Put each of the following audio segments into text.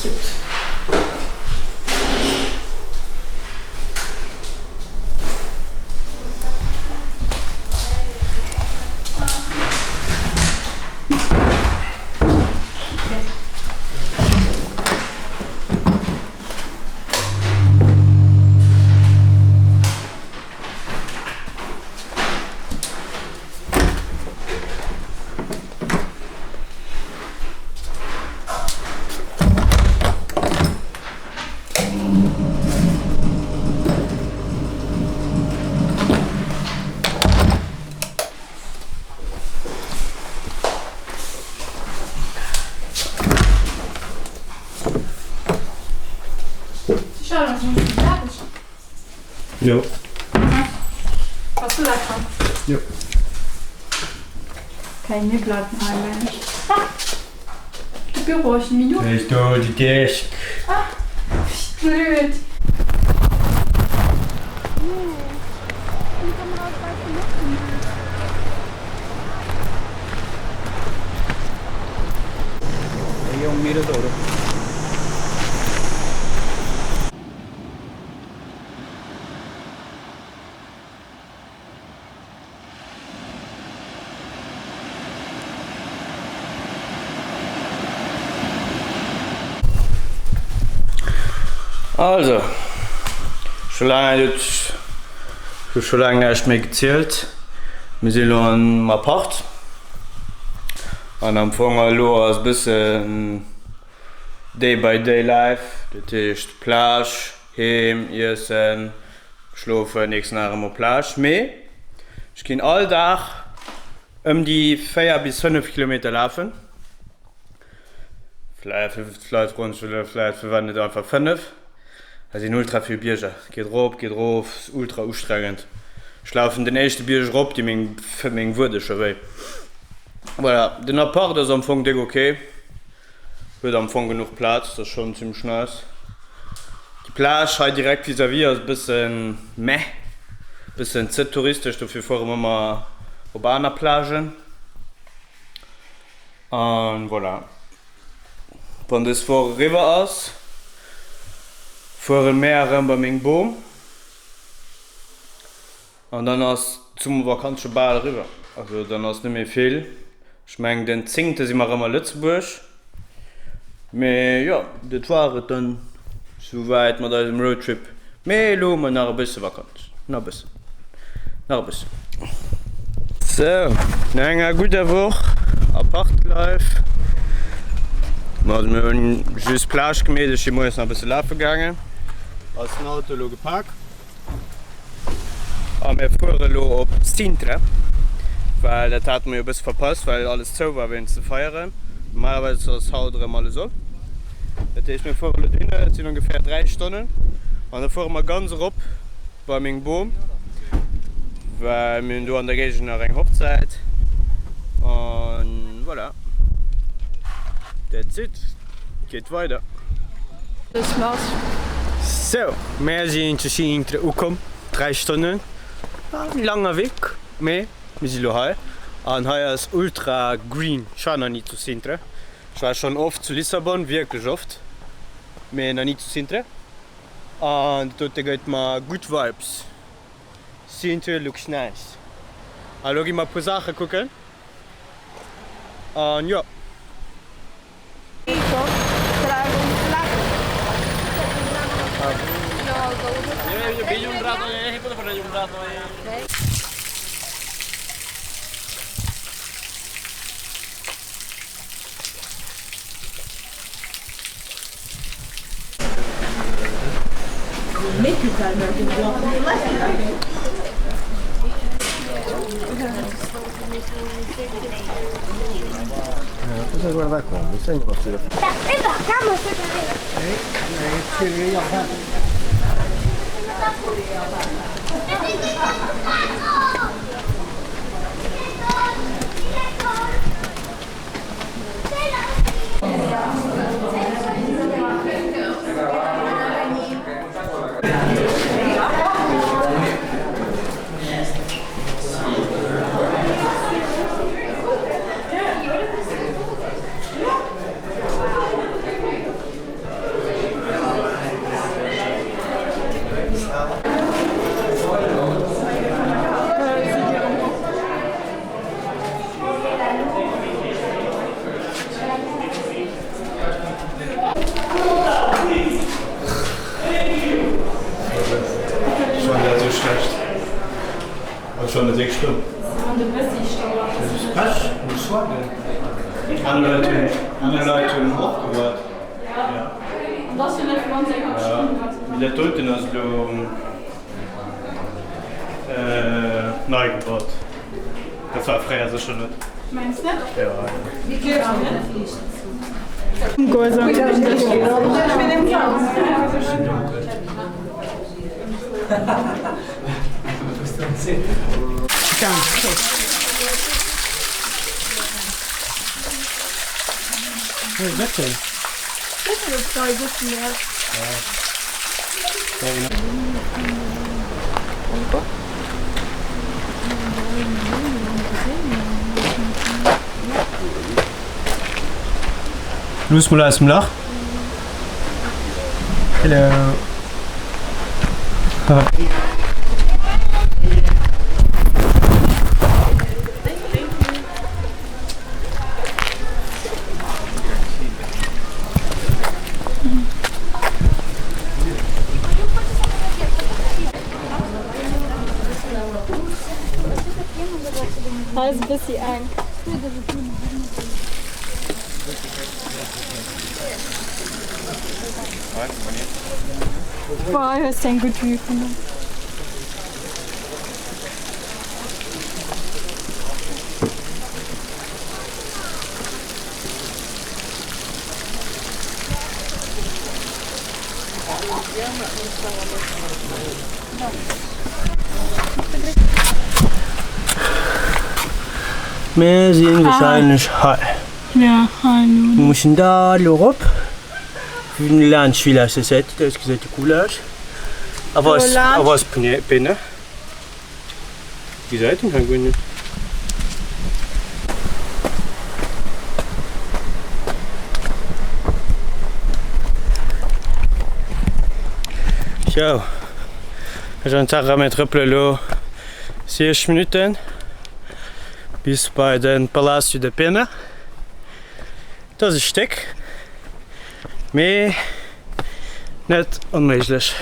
Cute. Jo. Bass du dat schonn? Jo. Okay, mir bleiwen hei, mengen ech. Ah! De Büro ass Minute. Hei ist do de Desk. Ah, wéi blöd. Ei é um miradouro. Also, scho laang huet, hu scho laang näischt méi gezielt. Mir si lo am Apart an am Fong elo ass bëssen Day by day life, dat heescht Plage, heem, iessen, schlofen, nächsten Dag erëm op Plage. Mee ech ginn all Dag ëm déi 4 bis 5 Kilometer lafen. Vläicht froen sech elo vläicht firwat net einfach 5. Hei sinn ultra vill Bierger, geet erop, geet erof, ass ultra ustrengend. Ech lafen den éischte Bierg erop, di meng meng Wuede scho wéi. Voilà, den Apart ass am Fong déck ok. Huet am Fong genuch Plaz, dat ass schonn zimmlech nice. Déi Plage hei direkt vis-à-vis ass e bëssen meh, bëssen ze touristesch, dofir fuere mer ëmmer op aner Plagen. An voilà, wann dës Woch eriwwer ass, fuere mär erëm bei meng Bom. An dann ass d'Summervakanz scho bal eriwwer. Also dann ass net méi vill. Ech mengen den zéngte si mer erëm a Lëtzebuerg. Mee jo, dat war et dann souwäit mat eisem Roadtrip. Mee elo hu mer nach e bësse Vakanz. Nach e bëssen. Nach e bëssen. Sou, no enger gudder Woch Apart-Life, also mir hunn just Plage gemeet, ech si moies nach e bësse lafe gaangen, ass den Auto elo gepak. A mir fuere elo op Sintra, well dat hate mer jo e bësse verpasst, well alles zou war wéinst de Feieren. Normalerweis ass haut erëm alles op. Dat heescht, mir fuere elo dohinner, dat sinn ongeféier 3 Stonnen. An da fuere mer ganz erop bei meng Bom, well mir hunn do an der Géigend nach eng Hochzäit. An voilà, that's it. Geet weider. Sou, mär sinn zu Sintra ukomm. 3 Stonnen, langer Weg, mee mir si lo hei. An hei ass ultra green. Ech war nach ni zu Sintra. Ech war schonn oft zu Lissabon, wierklech oft, mee nach ni zu Sintra. An dat dote gëtt mer gutt Vibes. Sintra looks nice. A lo gi mer e puer Saache kucken. An jo. Ech fannen et wierklech schlëmm. Pech, muss soen. Aner Leit hunn, aner Leit hunn och gewaart. Mee dat doten ass elo nei gebaut. Dat war fréier sécher net. Jo. Luuss mol aus dem Lach. Hello. Hei ass e bëssi enk. Boah, hei hues de eng gutt Vue vun do. Mir sinn wahrscheinlech hei. Ja, hei elo. Mir mussen da elo erop. Laanscht Villa Sessetti, dat gesäit jo cool aus. A wou ass, a wou ass Pene? Gesäit een hei guer net. Sou, ech an d'Sarah mir trëppele lo 60 Minutten bis bei den Palacio de Pena. Dat ass e Stéck, mee net onméiglech.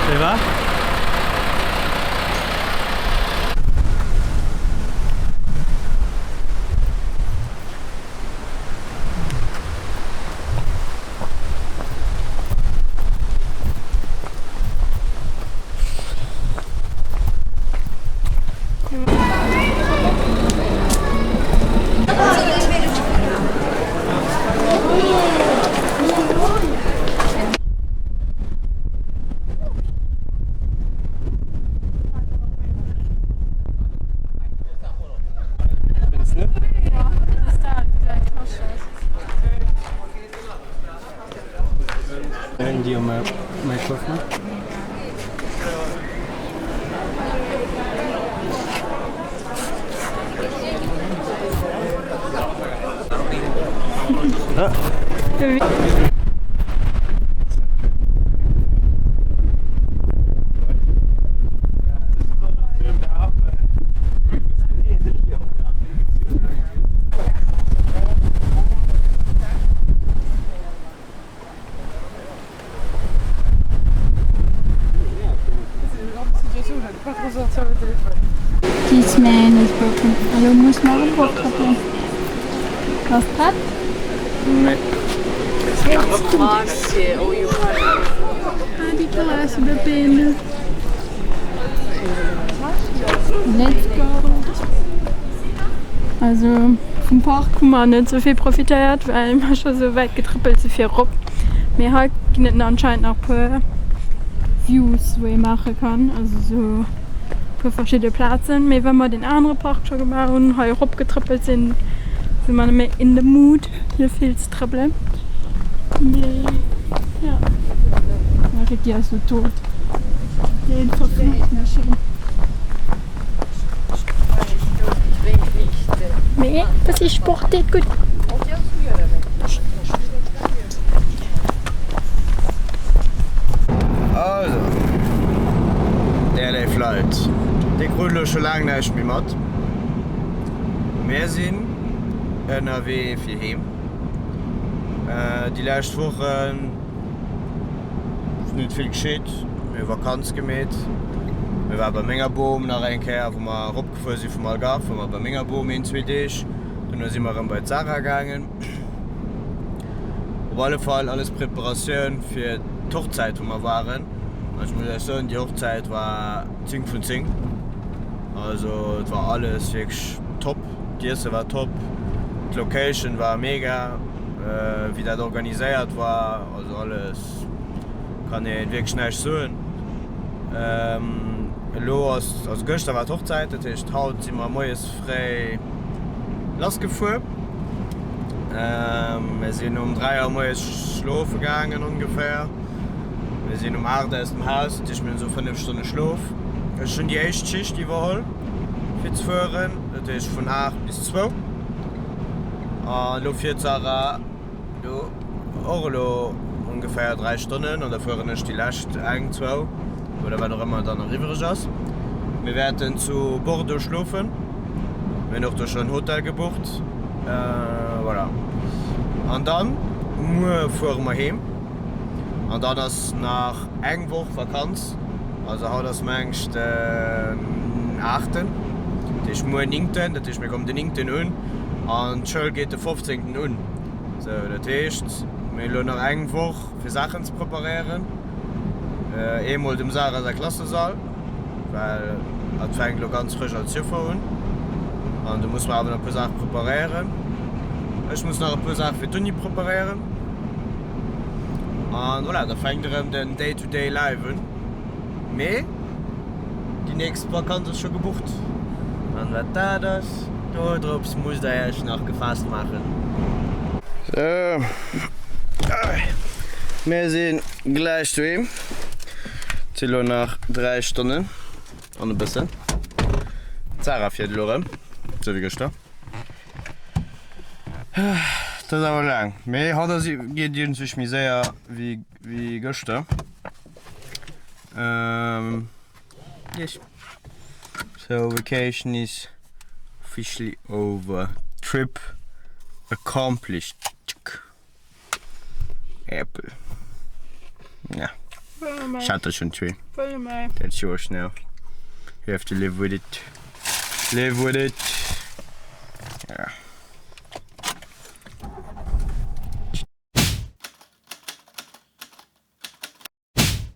Wéi war? Handy um Mikrofon. This man is broken. Elo muss mer erëm eroptrëppelen. Bass prett? Nee. Let's do this. Ah, déi Terrasse de Been. Let's go. Also vum Park hu mer net sou vill profitéiert, well mer scho sou wäit getrëppelt si fir erop. Mee hei ginn et anscheinend nach puer Views wou ee maache kann, also sou puer verschidde Plazen. Mee well mer deen anere Park scho gemaach hunn, hei erop getrëppelt sinn, si mer net méi in the mood fir vill ze trëppelen. Mee jo, de Ricky ass lo tot. Deen verflucht Maschinn. Mee bëssi Sport deet gutt. Also, där léif Leit, dir krut elo scho laang näischt méi mat. Mär sinn ënnerwee fir heem. Déi lescht Wochen. Net vill geschitt, mir hu Vakanz gemeet. Mir ware bei menger Bom nach eng Kéier, wou mer eropgefuer si vum Algarve, ware mer bei menger Bom een, zwee Deeg. Duerno si mer erëm bei d'Sarah gaangen. Op alle Fall alles Preparatioun fir d'Hochzäit, wou mer waren. An ech muss iech soen, déi Hochzäit war 10 vun 10. Also et war alles wierklech top. D'Iesse war top, d'Location war mega, wéi dat organiséiert war, also alles kann ee wierklech näischt soen. Elo ass, also gëschter war d'Hochzäit, dat heescht haut si mer moies fréi lass gefuer. Mir sinn um 3 Auer moies schlofe gaangen ongeféier. Mir sinn um 8 aus dem Haus, dat heescht mir hunn esou 5 Stonne Schlof. Ech hunn déi éischt Schicht iwwerholl fir ze fueren, dat heescht vun 8 bis zwou. An elo fiert d'Sarah do och elo ongeféier 3 Stonnen an da fueren ech déi lescht eng, zwou oder wat och ëmmer dann nach iwwereg ass. Mir wäerten zu Bordeaux schlofen. Mir hunn och do schonn en Hotel gebucht. Voilà. An dann muer fuere mer heem an dann ass nach eng Woch Vakanz. Also haut ass mengs den aachten, dat heescht muer néngten, dat heescht mir kommen den néngten un an d'Schoul geet de fofzéngten un. Sou, dat heescht mir hunn elo nach eng Woch fir Saachen ze preparéieren. Eemol dem Sarah säi Klassesall, well hatt fänkt elo ganz frësch als Joffer un an do musse mer awer nach e puer Saache preparéieren. Ech muss nach e puer Saache fir d'Uni preparéieren an voilà, da fänkt erëm den Day to Day Life un. Mee déi nächst Vakanz ass scho gebucht an wat dat ass, dodrops musst der iech nach gefaasst maachen. Sou, mir si gläich doheem. Et si lo nach 3 Stonnen an e bëssen. D'Sarah fiert elo erëm, sou wéi gëschter. Dat ass awer laang, mee haut ass geet iergendwéi méi séier wéi gëschter. Um, yes. So vacation is officially over. Trip accomplished. Apple. Ja. Ich hatte schon zwei. That's yours now. You have to live with it. Live with it.